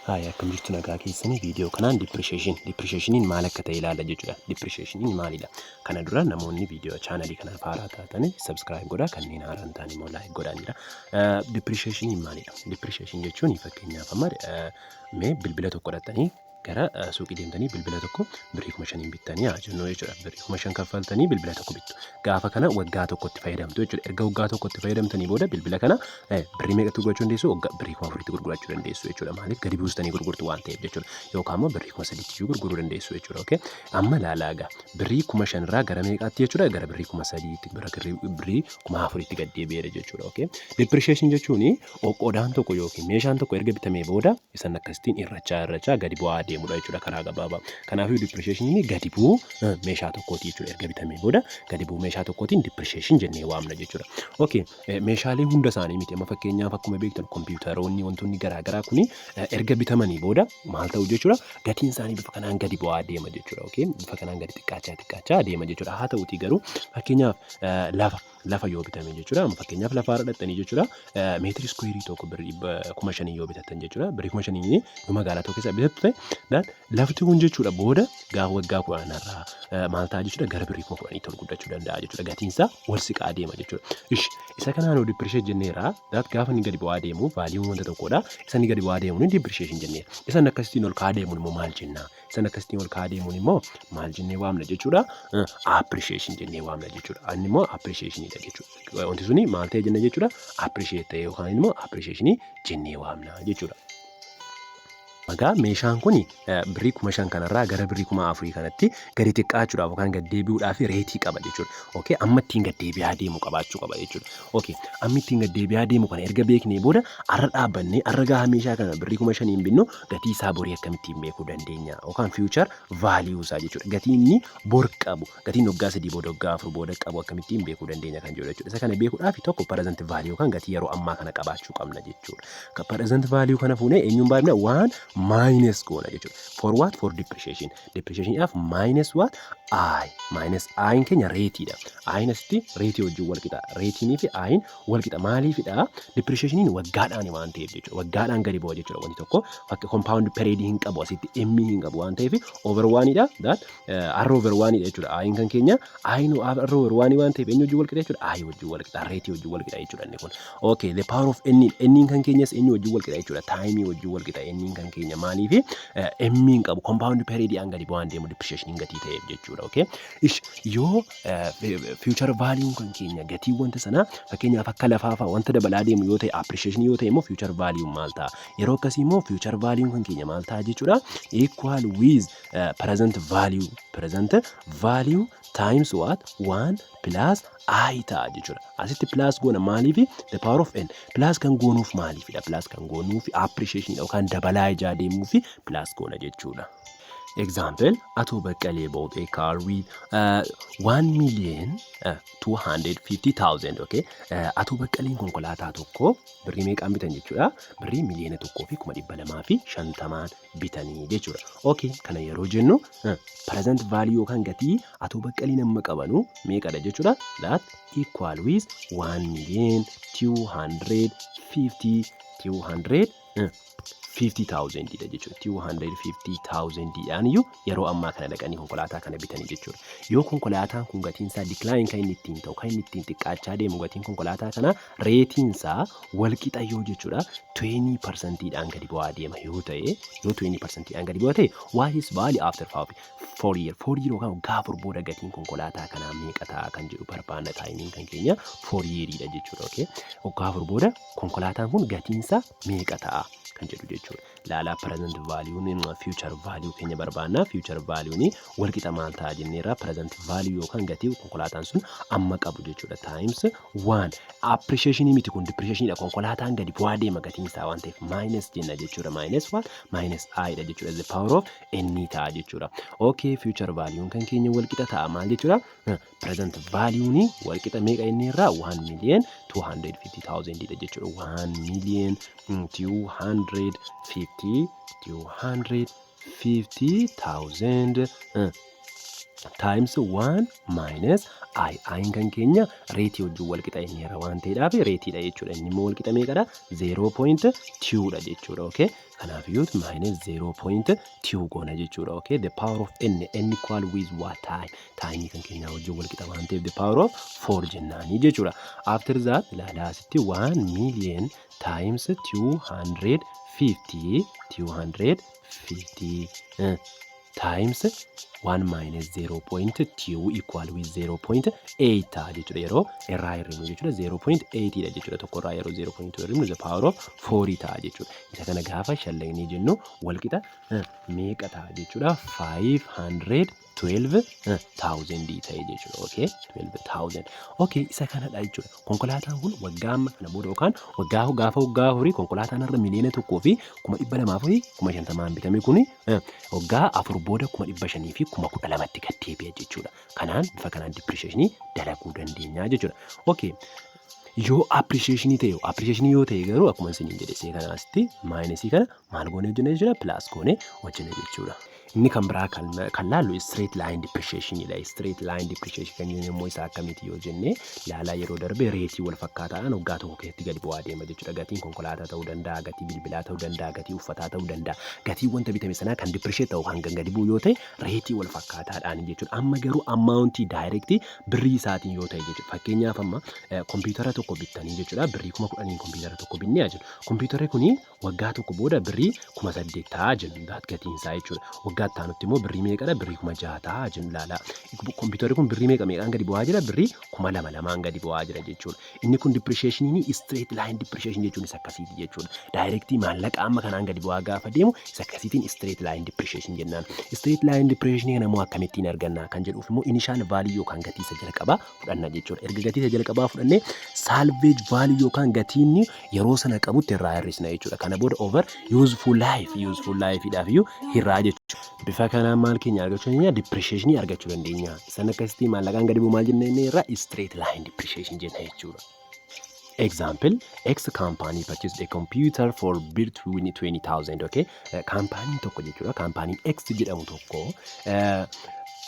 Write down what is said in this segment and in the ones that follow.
Haaya, akkam jirtu? Nagaa keessanii? Viidiyoo kanaan depreciation, depreciationiin maal akka ta'e ilaalla jechuudha. Depreciationiin maalidha? Kana dura namoonni viidiyoo chaanalii kanaaf haaraa taatan subscribe godhaa, kanneen haaraa hin taane immoo like godhaa jira. Depreciationiin maalidha? Depreciation jechuun fakkeenyaaf amma mee bilbila tokko dhattanii gara suuqii deemtanii bilbila tokko birrii 5,000n bittanii haa jennu jechuudha. Birrii 5,000 kaffaltanii bilbila tokko bittu. Gaafa kana waggaa tokkotti fayyadamtu jechuudha. Erga waggaa tokkotti fayyadamtanii booda bilbila kana birrii meeqatti gurgurachuu dandeessu? Waggaa birrii 4,000tti gurgurachuu dandeessu jechuudha. Maaliif? Gadi buustanii gurgurtu waan ta'eef jechuudha. Yookaan immoo birrii 3,000tti iyyuu gurguruu dandeessu jechuudha. Okay? Amma ilaalaa egaa, birrii 5,000 irraa gara meeqaatti jechuudha? Gara birrii 3,000tti, gara birrii 4,000tti gad deebi'eera jechuudha. Okay? Depreciation jechuun qoqqoodaan tokko yookiin meeshaan tokko erga bitamee booda isan akkasittiin irrachaa irrachaa gadi bu'aa deemudha jechuudha karaa gabaabaa. Kanaafuu depreciationiin gadi bu'uu meeshaa tokkooti jechuudha. Erga bitamee booda gadi bu'uu meeshaa tokkootiin depreciation jennee waamna jechuudha. Okay, meeshaalee hunda isaanii miti. Amma fakkeenyaaf akkuma beektan kompiitaroonni, wantoonni garaa garaa kuni erga bitamanii booda maal ta'u jechuudha? Gatiin isaanii bifa kanaan gadi bu'aa deema jechuudha. Okay, bifa kanaan gadi xiqqaachaa xiqqaachaa deema jechuudha. Haa ta'utii garuu fakkeenyaaf lafa yoo bitame jechuudha. Amma fakkeenyaaf lafa irra dhattanii jechuudha. Meetiri iskuweerii tokko birrii 5,000 yoo bitattan jechuudha. Birrii 5,000 yoo magaalaa tokko keessaa bitattu ta'e, lafti kun jechuudha booda gaafa waggaa 10 irraa maal ta'a jechuudha? Gara birrii 10,000tti ol guddachuu danda'a jechuudha. Gatiin isaa wal siqaa deema jechuudha. Ish, isa kanaan yoo depreciate jenneera, that gaafa inni gadi bu'aa deemu valueun wanta tokkodha. Isa inni gadi bu'aa deemuun depreciation jenneera. Isa inni akkasittiin ol ka'aa deemuun immoo maal jenna? Isa akkasittiin ol ka'aa deemuun immoo maal jennee waamna jechuudha? Appreciation jennee waamna jechuudha. Inni immoo appreciationidha jechuudha. Wanti suni maal ta'e jenna jechuudha? Appreciate ta'e yookaan immoo appreciationii jennee waamna jechuudha. Egaa meeshaan kun birrii 5,000 kanarraa gara birrii 4,000 kanatti gadi xiqqaachuudhaaf yookaan gad deebi'uudhaaf rateii qaba jechuudha. Okay, amma ittiin gad deebi'aa deemu qabaachuu qaba jechuudha. Okay, amma ittiin gad deebi'aa deemu kana erga beeknee booda arra dhaabbannee arra gaafa meeshaa kana birrii 5,000n binnu gatii isaa borii akkamittiin beekuu dandeenya? Yookaan future value isaa jechuudha. Gatii inni bor qabu, gatiin waggaa 3 booda, waggaa 4 booda qabu akkamittiin beekuu dandeenya kan jedhu jechuudha. Isa kana beekuudhaaf tokko present value yookaan gatii yeroo ammaa kana qabaachuu qabna jechuudha. Ka present value kana fuunee eenyuun baafna? One minus goona jechuudha. For what? For depreciation. Depreciationiidhaaf minus what? I. Minus I keenya rateiidha. I asitti rateii wajjin wal qixa. Rateiinii fi I wal qixa. Maaliifidha? Depreciationiin waggaadhaan waan ta'eef jechuudha. Waggaadhaan gadi bu'a jechuudha wanti tokko. Fakki compound period hin qabu, asitti M hin qabu waan ta'eef over oneidha. That R over oneidha jechuudha. I kan keenya I R over one waan ta'eef eenyu wajjin wal qixa jechuudha? I wajjin wal qixa. Rateii wajjin wal qixa jechuudha inni kun. Okay, the power of N, N kan keenyas eenyu wajjin wal qixa jechuudha? Time wajjin wal qixa N kan keenya. Maaliif? M hin qabu, compound period an gadi bu'aan deemu depreciation gatii ta'eef jechuudha. Okay. Ish, yoo future value kan keenya gatii wanta sanaa fakkeenyaaf akka lafaa fa'a wanta dabalaa deemu yoo ta'e, appreciation yoo ta'e immoo future value maal ta'a? Yeroo akkasii immoo future value kan keenya maal ta'a jechuudha? Equal with present value, present value times what? 1 plus I ta'a jechuudha. Asitti plus goona. Maaliif? The power of n. Plus kan goonuuf maaliifidha? Plus kan goonuuf appreciation yookaan dabalaa ijaa deemuuf plus goona jechuudha. Example, Ato Baqqalee bought a car with 1 million 250,000. Okay? Ato Baqqaleen konkolaataa tokko birrii meeqaan bitan jechuudha? Birrii 1,250,000n bitanii jechuudha. Okay, kana yeroo jennu present value yookaan gatii Ato Baqqaleen amma qabanu meeqadha jechuudha? That equal with 1 million 250 200 50,000 dha jechuudha. 250,000 dhaan iyyuu yeroo ammaa kana dhaqanii konkolaataa kana bitanii jechuudha. Yoo konkolaataan kun gatiin isaa decline kan inni ittiin ta'u, kan inni ittiin xiqqaachaa deemu gatiin konkolaataa kanaa rateiin isaa wal qixa yoo jechuudha 20% dhaan gadi bu'aa deema yoo ta'e, yoo 20% dhaan gadi bu'aa ta'e, what is value after 4 year? 4 year yookaan waggaa 4 booda gatiin konkolaataa kanaa meeqa ta'a kan jedhu barbaanna. Timeiin kan keenya 4 yeariidha jechuudha. Okay? Waggaa 4 booda konkolaataan kun gatiin isaa meeqa ta'a kan jedhu jechuudha. Laalaa, present value, future value keenya barbaanna. Future value wal qixa maal ta'a jenneerra? Present value yookaan gatii konkolaataan sun amma qabu jechuudha. Times one, appreciation miti kun, depreciation dha. Konkolaataan gadi bu'aa deema gatiin isaa waan ta'eef minus jenna jechuudha. Minus what? Minus I dha jechuudha. The power of n ta'a jechuudha. Okay, future value kan keenya wal qixa ta'a maal jechuudha? Present value wal qixa meeqa inni irraa? 1 million 250,000 dha jechuudha. 1 million 250 250,000 times 1 minus i. I'n kan keenya rateii wajjin wal qixa inni irra waan ta'eedhaaf rateiidha jechuudha. Inni immoo wal qixa meeqadha? 0.2 dha jechuudha. Okay? Kanaafiyyuu minus 0.2 goona jechuudha. Okay, the power of n, n equal with what? Time. Time kan keenyaa wajjin wal qixa waan ta'eef the power of 4 jennaanii jechuudha. After that, ilaalaa, asitti 1 million times 250, 250 times 1 minus 0.2 equal with 0.8 ta'a jechuudha. Yeroo irraa hir'inu jechuudha, 0.8 dha jechuudha. Tokko irraa yeroo 0.2 hir'inu the power of 4 ta'a jechuudha. Isa kana gaafa shallagnee jennu walqixa meeqa ta'a jechuudha? 512,000 ta'e jechuudha. Okay, 12,000. Okay, isa kanadha jechuudha. Konkolaataan kun waggaa amma kana booda yookaan waggaa gaafa waggaa 4 konkolaataan har'a 1,250,000n bitame kuni waggaa 4 booda 512,000tti gad deebi'a jechuudha. Kanaan bifa kanaan depreciation dalaguu dandeenya jechuudha. Okay. Yoo appreciation ta'e, appreciation yoo ta'e garuu akkuma isiniin jedhe see kana asitti minusii kana maal goonee hojjenna jechuudha? Plus goonee hojjenna jechuudha. Inni kan biraa kan laallu straight line depreciation dha. Straight line depreciation kan jennu immoo isa akkamiiti yoo jenne, laalaa, yeroo darbe rateii wal fakkaataadhaan waggaa tokko keessatti gadi bu'aa deema jechuudha. Gatiin konkolaataa ta'uu danda'a, gatii bilbilaa ta'uu danda'a, gatii uffataa ta'uu danda'a. Gatii wanta bitame sanaa kan depreciate ta'u kan gadi bu'u yoo ta'e rateii wal fakkaataadhaan jechuudha. Amma garuu amountii direct birrii isaatiin yoo ta'e jechuudha. Fakkeenyaaf, amma kompiitara tokko bittanii jechuudha. Birrii 10,000n kompiitara tokko binnee jennu. Kompiitarri kuni waggaa tokko booda birrii 8,000 ta'a jennu gatiin isaa jechuudha. Waggaa itti aanutti immoo birrii meeqadha? Birrii 6,000 ta'a jennu ilaala. Kompiitarri kun birrii meeqa meeqaan gadi bu'aa jira? Birrii 2,000 2n gadi bu'aa jira jechuudha. Inni kun depreciationiin straight line depreciation jechuun isa akkasiiti jechuudha. Directii maallaqa amma kanaan gadi bu'aa gaafa deemu isa akkasiitiin straight line depreciation jennaan. Straight line depreciation kana immoo akkamittiin arganna kan jedhuuf immoo initial value yookaan gatii isa jalqabaa fudhanna jechuudha. Erga gatii isa jalqabaa fudhannee salvage value yookaan gatiin yeroo sana qabutti irraa hir'isna jechuudha. Kana booda over useful life, useful life dhaaf iyyuu hirraa jechuudha. Bifa kanaan maal keenya argachuu dandeenya? Depreciation argachuu dandeenya. Isaan akkasitti maallaqaan gadi bu'u maal jennee irraa? Straight line depreciation jenna jechuudha. Example, X company purchased a computer for birr 20,000. Okay, kaampaaniin tokko jechuudha. Kaampaaniin X jedhamu tokko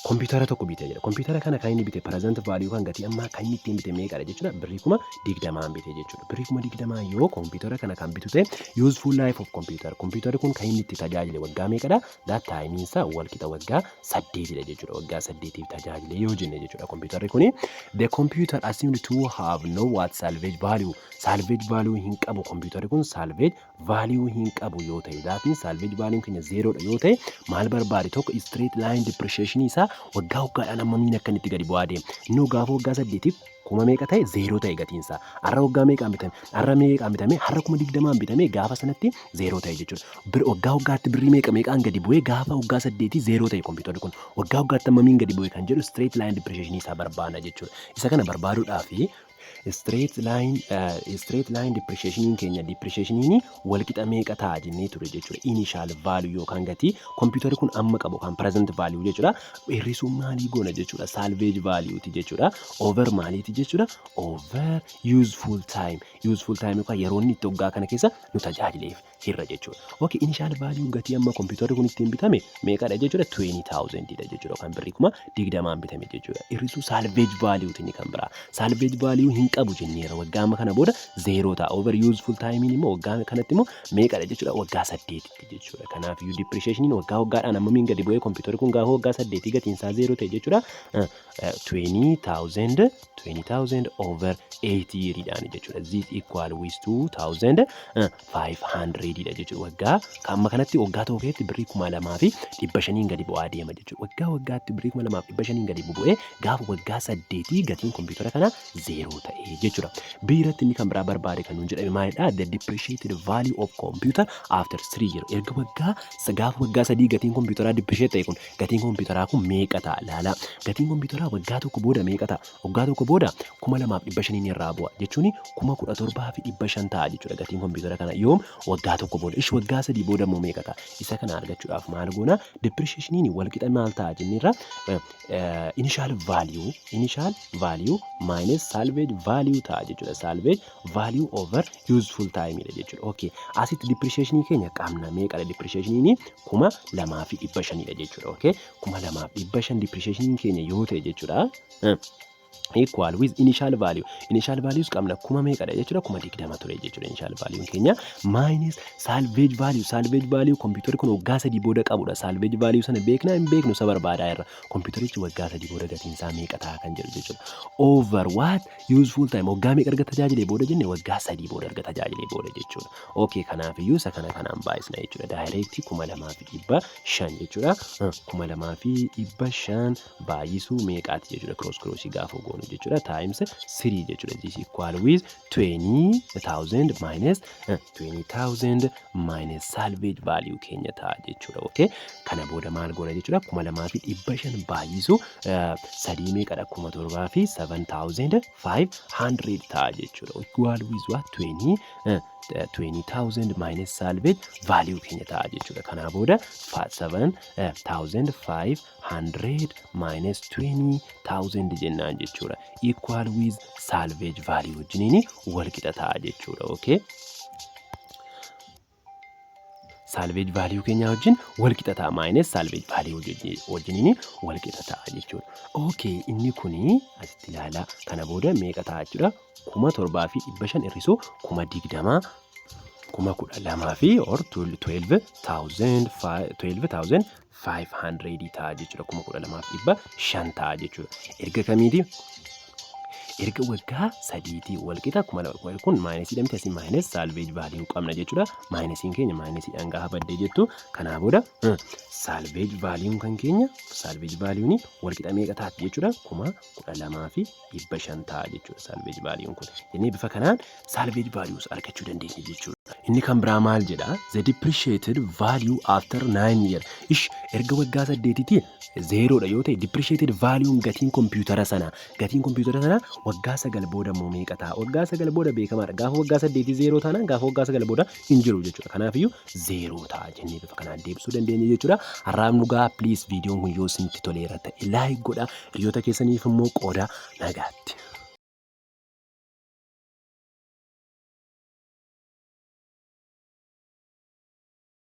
kompiitara tokko bitee jira. Kompiitara kana kan inni bite present value kan gatii ammaa kan inni ittiin bite meeqadha jechuudha? Birrii 20,000n bite jechuudha. Birrii 20,000 yoo kompiitara kana kan bitu ta'e, useful life of computer. Kompiitarri kun kan inni itti tajaajile waggaa meeqadha? That time isaa wal qixa waggaa 8dha jechuudha. Waggaa 8f tajaajile yoo jenne jechuudha. Kompiitarri kuni, the computer assumed to have no what? Salvage value. Salvage value hin qabu. Kompiitarri kun salvage value hin qabu yoo ta'e, that means salvage value keenya zerodha yoo ta'e, maal barbaade? Tokko, straight line depreciation isaa waggaa waggaadhaan hammamiin akka inni itti gadi bu'aa deema. Inni gaafa waggaa 8f kuma meeqa ta'e? Zeeroo ta'e gatiinsaa. Har'a waggaa meeqaan bitame? Har'a meeqaan bitame? Har'a 20,000n bitame, gaafa sanatti zeeroo ta'e jechuudha. Waggaa waggaatti birrii meeqa meeqaan gadi bu'ee gaafa waggaa 8 zeeroo ta'e kompiitarri kun? Waggaa waggaatti hammamiin gadi bu'e kan jedhu straight line depreciation isaa barbaadna jechuudha. Isa kana barbaaduudhaaf straight line depreciation keenya, depreciation walqixa meeqa ta'a jennee ture jechuudha? Initial value yookaan gatii kompiitarri kun amma qabu kan present value jechuudha. Hir'isuu maalii goona jechuudha? Salvage value ti jechuudha. Over maaliiti jechuudha? Over useful time. Useful time yookaan yeroo inni itti waggaa kana keessa nu tajaajileef hirra jechuudha. Okay, initial value gatii amma kompiitarri kun ittiin bitame meeqadha jechuudha? 20,000 dha jechuudha, yookaan birrii 20,000n bitame jechuudha. Hir'isuu salvage value inni kan biraa. Salvage value hin qabu jenneera, waggaa amma kana booda zeeroo ta'a. Over useful time immoo waggaa kanatti immoo meeqadha jechuudha? Waggaa 8tti jechuudha. Kanaaf iyyuu depreciation waggaa waggaadhaan hammamiin gadi bu'ee kompiitarri kun gaafa waggaa 8 gatiin isaa zeeroo ta'e jechuudha? 20,000, 20,000 over 8 yeariidhaan jechuudha. This equal with 2,500 dha jechuudha. Waggaa amma kanatti waggaa tokko keessatti birrii 2,500n gadi bu'aa deema jechuudha. Waggaa waggaatti birrii 2,500n gadi bu'ee gaafa waggaa 8 gatiin kompiitara kanaa zeeroo ta'e jechuudha. Biiratti inni kan biraa barbaade kan nuun jedhame maalidha? The depreciated value of computer after 3 year. Erga waggaa gaafa waggaa 3 gatiin kompiitaraa depreciate ta'e kun, gatiin kompiitaraa kun meeqa ta'a? Laala. Gatiin kompiitaraa waggaa tokko booda meeqa ta'a? Waggaa tokko booda 2,500n irraa bu'a jechuun 17,500 ta'a jechuudha gatiin kompiitara kana. Yoom? Waggaa tokko booda. Ishi waggaa 3 booda immoo meeqa ta'a? Isa kana argachuudhaaf maal goona? Depreciationiin walqixa maal ta'a jenneerra? Initial value minus salvage value ta'a jechuudha. Salvage value over useful time dha jechuudha. Okay. Asitti depreciationii keenya qabna. Meeqadha depreciationiin? 2,500dha jechuudha. Okay. 2,500 depreciationiin keenya yoo ta'e jechuudha. Equal with initial value. Initial values qabna, kuma meeqadha jechuudha? 20,000 ture jechuudha initial value keenya, minus salvage value. Salvage value kompiitarri kun waggaa 3 booda qabudha. Salvage value sana beeknaa? Hin beeknu. Isa barbaadaa irra kompiitarichi waggaa 3 booda gatiin isaa meeqa ta'a kan jedhu jechuudha. Over what? Useful time. Waggaa meeqa erga tajaajilee booda jenne? Waggaa 3 booda erga tajaajilee booda jechuudha. Okay, kanaaf iyyuu isa kana kanaan baay'isna jechuudha. Direct 2,500 jechuudha. 2,500 baay'isuu meeqaati jechuudha? Cross crossii gaafa goonu jechuudha, times 3 jechuudha. This equal with 20,000 minus 20,000 minus salvage value keenya ta'a jechuudha. Okay, kana booda maal goona jechuudha? 2,500 baay'isuu sadii meeqadha? 7,000 fi 7,500 ta'a jechuudha. Equal with what? 20,000 minus salvage value keenya ta'a jechuudha. Kanaa booda 7,500 minus 20,000 jennaan jechuudha. Equal with salvage value wajjiniin wal qixa ta'a jechuudha. Okay. Salvage value keenya wajjin wal qixa ta'a, minus salvage value wajjiniin wal qixa ta'a jechuudha. Okay, inni kuni asitti ilaalaa, kana booda meeqa ta'a jechuudha? 7,500 hir'isuu 20,000, 12,000 fi or 12,500 ta'a jechuudha. 12,500 ta'a jechuudha. Erga kamiiti? Erga waggaa sadiitii wal qixa 2,000. Kun minusiidha miti? Asii minus salvage value qabna jechuudha. Minusiin keenya minusiidhaan gaafa baddee jettu, kanaa booda salvage valueun kan keenya, salvage valueun wal qixa meeqa taati jechuudha? 12,500 ta'a jechuudha salvage valueun kun. Jennee bifa kanaan salvage values argachuu dandeenya jechuudha. Inni kan biraa maal jedha? The depreciated value after 9 year. Ish, erga waggaa 8tti zerodha yoo ta'e, depreciated value, gatiin kompiitara sanaa waggaa 9 booda immoo meeqa ta'a? Waggaa 9 booda beekamaadha. Gaafa waggaa 8 zero taanaan, gaafa waggaa 9 booda hin jiru jechuudha. Kanaafiyyuu zero ta'a jennee bifa kanaan deebisuu dandeenya jechuudha. Har'aaf nu gahaa. Please, viidiyoon kun yoo isinitti toleera ta'e like godhaa. Hiriyoota keessaniif immoo qoodaa. Nagaatti.